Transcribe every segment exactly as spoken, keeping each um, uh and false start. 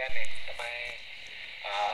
တမႄႈ အဝေးနာသမ်ႉထွတ်ႈနီဗုံးတောင်သား တဲ ဝေးလွေတောင်ကိုကွေး တဲ ယိုနာ အဟုန်နာရိုးကျဲဘွာလင်ကျူး တဲ ယွၤနမ်းရာကဒိုး နဲနော် ကျားန့ၣ် မွဲစွို မွဲစွို အန့ၣ် နဲနော် ကျားန့ၣ် ပၢၼ်နီအုံစုပင်စကဲနာ ထွတ်ႈနီမၼ်းနဲ တဲ ဆင်းတဲ ဟဲတမႄႈတၢ်နော်ဟဲ နီၶင်လမ်း ပေႃးနီအုံတခါ ကိုင်အမ်တဲဝဲ သီးအသီးလူး မွဲစွို မွဲစွို ခွန်မုန်တပႃႇနော် ခွန်တဲတပႃႇနော် တမႄႈတပႃႇနော် အင်ၵၢႆႇသီးလူးဒၣ်န့ၣ် မွဲစွို မွဲစွို ပၼ်အတဲပေႃးဘၣ်ၶၢႆတႃႉ ပၼ်ပၼ်နီၶျၢၵ်ႈဢုပ်ႉ ပၼ်တၼ်ႇဝေးသီး အဝ်မၼ်းနီသမႃးထွတ်ႈ မွဲတၼ်ႇနဲ သီးထွတ်ႈနီသမႃးထွတ်ႈဒၣ်န့ၣ် မွဲအန့ၣ်ဒၣ်န့ၣ် တမႄႈတၼ်ႇနဲ သၢထွတ်ႈတထေးတၢ် သၢထွတ်ႈလိင်းတိၼ်တိၼ်တင်းန့ၣ် မွဲစွို မွဲစွို နီသမႃး နီတိုဝ်းသိုဝ်ႉ ၵဝ်ႈသုၼ်ၵႆႉ ဢၢင်ႈဢႃႇလုမ်ႉၼေႃႈန့ၣ် မွဲ နဝ်ႈထဲၽုင် သွတ်ႈသွတ်ႈၽုင်တႄႉ အမႃးလႄႈတမႃးကရွၵ်ႈ တၢင်းၵွႆးနဲ တမ်းနီၵုၼ်ၼီႈ အမႃးလႄႈတမႃး ၸုမ်းနီႈ ၸုမ်းနီႈန့ၣ် အဝ် အဝ်ၶႃႈ ၼိုင်ႈထၢၼ်ႈ ၼိုင်ႈထၢၼ်ႈန့ၣ် တီႈပွႆးၵူႈတႄႉ တမႄႈန့ၣ် ထီးၵေႃႈငႃးႁႃႉ တႄႉတႄႉ အဝ်တႄႉ အန့ၣ် အဝ်သပ်းတႄႉ လူဝ်ႇဢဝ်ၼီၵူၼ်းၼႃႇ တၢင်းဢဝ်ၼႆႉ တမ်ႈသီးၼီသႄႉ သပ်းမုၼ်းတႄႉ ဢၼ်ၼိုင်ႈ ထၢၼ်ႈၼိုင်ႈ သႅင်ႇသႅင်ႇ ဢလူဝ်ႇၼေႃႈဝႃႈ တႄႉၵႂႃႇ ၼိုင်ႈၼိုင်ႈၼႆႉ ၶဝ်ယူႇတႄႉ ပုၼ်ႈၼႆႉၼေႃႈ မွႆးၸူး မွႆးၸူး မၢႆၵူၺ်းမႄႈ ဢႃႇ တေသွင်ႇပႃႇ ဢိူဝ်ႈ တမၢႆၼၼ်ႉၼႆႉ သေႃးသေႃးသႃးၼၼ်ႉ တေႃႈတႄႉၼႃႇ လႄႈ ၼႆႉတႄႉ ဢၢင်ႈမႃးလီ ဢိူဝ်ႈ ၼိုင်ႈၽႄႈယူႇ ဢလူဝ်ႇၼႆႉ မွႆးၸူး မွႆးၸူး ဢိူဝ်ႈ ပၢင်တေသွင်ႇပႃႇၼၼ်ႉၼႃႇ ဢိူဝ်ႈ ၸၼီႇၼႃႇ ဢဝ်ထေႇသေႃးသေႃးသႃးၼေႃႈၼႆႉ မွႆးၸူး မွၢႆးၸူး ဢိူဝ်ႈ ၼႆႉ ဢိူဝ်ႈ ၼႆႉ တမၢႆ ၵႅၵ်ႉတေႃးၵႄႇတႄႉ ၸၢင်ႈလူဝ်ႇဢဝ်တၵ်းၵိူဝ်ႇ သူမ်ႈၸီႇ ၼႆႉ တေတႄႉယူႇၶႃႈၼႃႇ။ သမ်ႉလွင်းတူဝ်လဵဝ် သူဢွင်ႇၼူဝ်းတႄႉ ဢႃႇပေၶႅၵ်ႉဢဝ်ၼႆႉၼႆႉ ဢႃႇပေမိုၼ်ႇ ဢႃႇပေမိုၼ်ႇ ထမ်ႇမႃႇ မဵဝ်းမဵၼ် ၶိင်းၼီႈ ဢႃႇ ၶိင်းၶႃႈ ဢႃႇ ၶိင်းၶၢၼ်ႉ တူဝ်လႃႉလဵၼ်ႈပလၢင်ႇၼၼ်ႉၼႃႇ ဢဝ်ငႃႈ ဝႃႈငၢတ်ႈမႃးသုင်ႇလႃႉ ၼင်ႇတူဝ်ပလၢင်ႇပႆႇယူႇ မွႆးတရၢင်း မွႆးၼႃႇတႄႉ ၼင်ႇလူဝ်ႇတေယုမ်ႇဢၢမ်းတႄႉၼႆႉၼႆႉ မွႆးၸူး မွႆးၵူၺ်း တေၵွပ်ႈၵူၺ်း တေယုမ်ႇဢၢမ်းၼေႃႈ ၸိူင်ႉၼၼ်ၼႆႉ မွႆးလၢင်းယူႇတႄႉ မၼ်းၸႃႉမီးမဵဝ်းလႄႈ လၢင်း ဢႃႇ တၶမ်းလူင်းတႄႉ ဝၢင်း ဢႃႇ မႃးလူၺ်ႈလႄႈတႄႉ သီႇလႄႈတႄႉ ဢလူဝ်ႇတႃႇပဵၼ်တီႈငိုၼ်းၶဝ်ႈ ဝၢင်းပငႃႇပရႃႇလႄႈၼႆႉ မွႆးၸူး မွႆးၸူး ဝၢင်း ပႃးတေႃႇ ဝၢင်း ဝၢင်း ဝၢင်းမႃးၼႆႉၼေႃႈ တေႃႈၼီႈသႃႇတေႃႇပီႈ တေႃႈၼႆႉ ၼီႈလႄႈၼီႈ တင်းၼႆႉ တေႃႈဢိူဝ်ႈ ဝၢင်းမႃး ဝၢင်းယူႇ ၸိူင်ႉၼၼ်ၼႃႇ မႄႈ ဝီႇသီႇၼႃႇ လေႃႇယူႇၶႃႈ လေႃႇရူဝ်ႇဝိၼ်းမႃး ၼၼ်ႉၼႃႇ ပႃႇသၵ်းတႃႇၼႆႉ ၼီႈၶႃႈ ၼၼ်ႉၼႃႇ ၼီႈၶႃႈ တုၵ်ႉၶ ပႆႇတွင်ႈယူႇငႃႈၼႆႉ ဢလႃႇ ပဵင်းလုမ်းပႃးၶႆႈတႃႉၼၼ်ႉ ယူႇၵူႈ ယူႇၵူႈလႄႈ ရတ်ႉထၢပ်ႈပုင်တႄႉ ဢဝ်သင်ပျေႇလူး တေႃႈၼႆႉ ၼမ်ႉမႃး ဢထိၵ တေႃႈ ဢလူဝ်ႇမိၼ်းမႃး ၸွတ်ႇတမၢၼ်ႇၼႆႉ မႃးတႄႉ သွင်ႇတွင်ႇဢႃႈၼေႃႈ။ ဢူၺ်း လၢတ်ႈတႄႉၼႆႉ ဢိူဝ်ႈ တမၢႆၼႃႇ ဢိူဝ်ႈ ၸၼ်ႉၼႆႉၵေႃႈ မိၼ်းတိုၼ်းဢႃႈ ဢိူဝ်ႈ ႁဵတ်းတမၢႆၼႃႇ ႁဵတ်းတမၢႆလႃႈ ၼမ်ႉႁူႉၼႃႇ ၼမ်ႉႁူႉၼႃႇ တႃႇသေႇၶႄႈ တရုမ်ႉၵူၺ်း ဝူၺ်း လႃႈဢုင်ႇပေႃး တေဝူၺ်းမႃးၵေႃႈၼေႃႈ။ သေႇတႄႉၼႃႇ ၸိုဝ်ႈတႄႉ ဝူၺ်းတေႃႇၵေႃႈ သူမ်ႈၼီႈ ၽဵဝ်ႈၶႄႇလႆႈယူႇ ဝူၺ်းတူဝ်ၸဝ်ႈၼေႃႈ ၼမ်ႉမႃး ၵူၺ်းတႄႉ ၵိုတ်းသမ်ႉ ဢိူဝ်ႈ ၵိုတ်းသေတႃႉ လၢင်ႉသမ်ႉဢဝ် ၼမ်ႉမႃး ၶႂ်ႈမွင်ႈမႃး ဝူၺ်းၼေႃႈၼႆႉ။ မွင်ႈမႃးတူၺ်းမႃး ဢႃႈ မႃး တမၢႆတၵ်းၵၼ်ၼေႃႈ။ ဢႃႈ တၽီတၢၼ်ႇတရုမ်ႈ ၼီႈသေၸဵင်ႇလႄႈၵၼ်ၼေႃႈ။ မူၺ်းသူႇ မူၺ်းသူႇ ပၼ်ဢႃႈ သိပ်းသွင်ဝၢႆး ၸဵမ်မူၺ်းလႄႈၼေႃႈ။ ဢႃႈ ဝူၺ်းၼႃႈ တိူဝ်းဢႃႈ မႃးတူမ်ႈၸူဝ်း ပၼ်တိူဝ်းဢႃႈ ၸူဝ်းမႄႈ သင်ပီႈတရုမ်ႈၼႆႉ။ မူၺ်းသူႇ မူၺ်းသူႇ ၼႃႈတႄႉ ဢဝ်သုၵ်းၸိုဝ်ႈဝႆႉယူႇ ၼမ်ႉသၢပ်ႈၵူႈတဵင်ႈ သုၵ်းၶႅပ်းဝႆႉၼႆႉ။ ဢေႈ ယွၼ်ႉၽႂ်တႄႉ ၼွင်ႉလူဝ်ႇ တီႈဢဝ်တႄႉၼႆႉ လၢၼ်ၶဝ်တႄႉ ငၢႆႈတႄႉ ငၢႆႈတႄႉ မူၺ်းသူႇ မူၺ်းသူႇ ဢိူဝ်ႈ သေႃးသေႃးသႃးလမ်းတႄႉ ၼႆႉ ဢုင်ႇတႄႉ ၼႆႉ ၼႆႉ ၼႆႉ သေႃးသေႃးသႃး ပုင်ႇၵႃႈတႄႉ တႄႉ ၼႆႉ ဢုင်ႇလူဝ်ႇ ၼႆႉ မူၺ်းသူႇ မူၺ်းသူႇ ဢေႈ ၸိူင်ႉၼႆၼႃႇ ဢုင်ႇ သေႃးသေႃးသႃးလမ်းၼႃႇ ဢဝ်ၼႆႉ ၶိင်းၼႆႉ ဢဝ်သီႇသီႇၼႃႇ ၵူဝ်ႇတႄႉၼႃႇ ဢေႃႈ ဢဝ်သီႇသီႇသီႇ တႄႉ သေႃးသေႃးသႃးလမ်းၼႃႇ မူၺ်းသူႇ မူၺ်း ဢဝ်သီႇသီႇၼႃႇ ပေႃးမီးၶွင်မႄႈ လူဝ်ႇလူဝ်ႇမႃး ၶႂ်ႈၼိူဝ်ႉတၢင်းလႂ် ၶႂ်ႈယင်း မႃးတီႈၼွင်ႉလူဝ်ႇ တီႈၼၼ်ႈၼႃႇ ၸႂ်ႉဢဝ်သီႇၼႃႇ ၵူဝ်ႇၼႃႇ ၼႃႇ ၵူဝ်ႇၼႃႇ သီႇသမ်ႉ ဢဝ်ၼိူဝ်ႉတၢင်း ၼိူဝ်ႉထမ်း မႃး မႃး မႃး မႃး မႃး ဢုင်ႇသူပ်း လူဝ်ႇၼႃႇ ၵူဝ်ႇၼႃႇ မူၺ်းသူႇ မူၺ်းသူႇ သႃႇတမ်ႇပေႇပုၼ်ႉၼေႃႈ ဢဝ်ၼၼ်ႉလႄႈ ငႃႈၶိင်းၵူၺ်းၵူၺ်းဢႃႈ။ ဢေႃႈ မူၺ်း မူၺ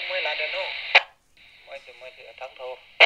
်းလႃႈတႄႉၼေႃႈ။ မူၺ်းသူႇ မူၺ်းသူႇ ထၢင်ႇထူဝ်း။